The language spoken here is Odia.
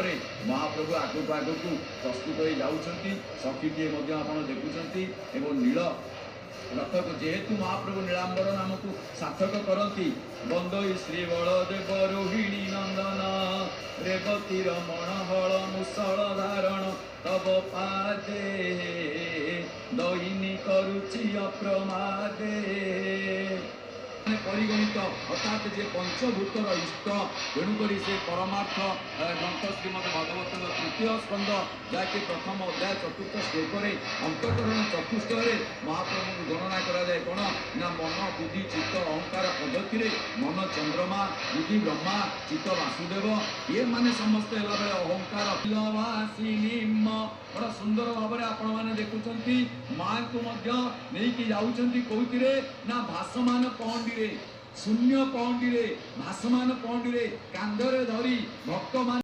ଭାବରେ ମହାପ୍ରଭୁ ଆଗକୁ ଆଗକୁ ପ୍ରସ୍ତୁତ ହେଇ ଯାଉଛନ୍ତି। ସଖୀଟିଏ ମଧ୍ୟ ଆପଣ ଦେଖୁଛନ୍ତି ଏବଂ ନୀଳ ରଥକୁ, ଯେହେତୁ ମହାପ୍ରଭୁ ନୀଳାମ୍ବର ନାମକୁ ସାର୍ଥକ କରନ୍ତି। ବନ୍ଦଇ ଶ୍ରୀ ବଳଦେବ ରୋହିଣୀ ନନ୍ଦନ, ରେବତୀ ରମଣ ହଳ ମୁସଳ ଧାରଣ ତବ ପାଦେ, ଦଇନି କରୁଛି ଅପ୍ରମାଦେ। ପରିଗଣିତ, ଅର୍ଥାତ୍ ଯେ ପଞ୍ଚଭୂତର ଇଷ୍ଟ, ତେଣୁକରି ସେ ପରମାର୍ଥ ଗ୍ରନ୍ଥ ଶ୍ରୀମଦ ଭଗବତଙ୍କ ତୃତୀୟ ସ୍କନ୍ଦ, ଯାହାକି ପ୍ରଥମ ଅଧ୍ୟାୟ ଚତୁର୍ଥ ଶ୍ଲୋକରେ ଅନ୍ତଃକରଣ ଚତୁଷ୍ଟୟରେ ମହାପ୍ରଭୁଙ୍କୁ ଗଣନା କରାଯାଏ। କ'ଣ ନା ମନ, ବୁଦ୍ଧି, ଚିତ୍ତ, ଅହଙ୍କାର ପଦ୍ଧତିରେ ମନ ଚନ୍ଦ୍ରମା, ବୁଦ୍ଧି ବ୍ରହ୍ମା, ଚିତ୍ତ ବାସୁଦେବ, ଇଏ ମାନେ ସମସ୍ତେ ହେଲା ବେଳେ ଅହଙ୍କାର ନିମ୍ମ। ବଡ଼ ସୁନ୍ଦର ଭାବରେ ଆପଣମାନେ ଦେଖୁଛନ୍ତି, ମାଙ୍କୁ ମଧ୍ୟ ନେଇକି ଯାଉଛନ୍ତି। କୋଉଥିରେ ନା ଭାସମାନ ପହଣ୍ଡିରେ, ଶୂନ୍ୟ ପହଣ୍ଡିରେ, ଭାସମାନ ପହଣ୍ଡିରେ କାନ୍ଧରେ ଧରି ଭକ୍ତମାନେ।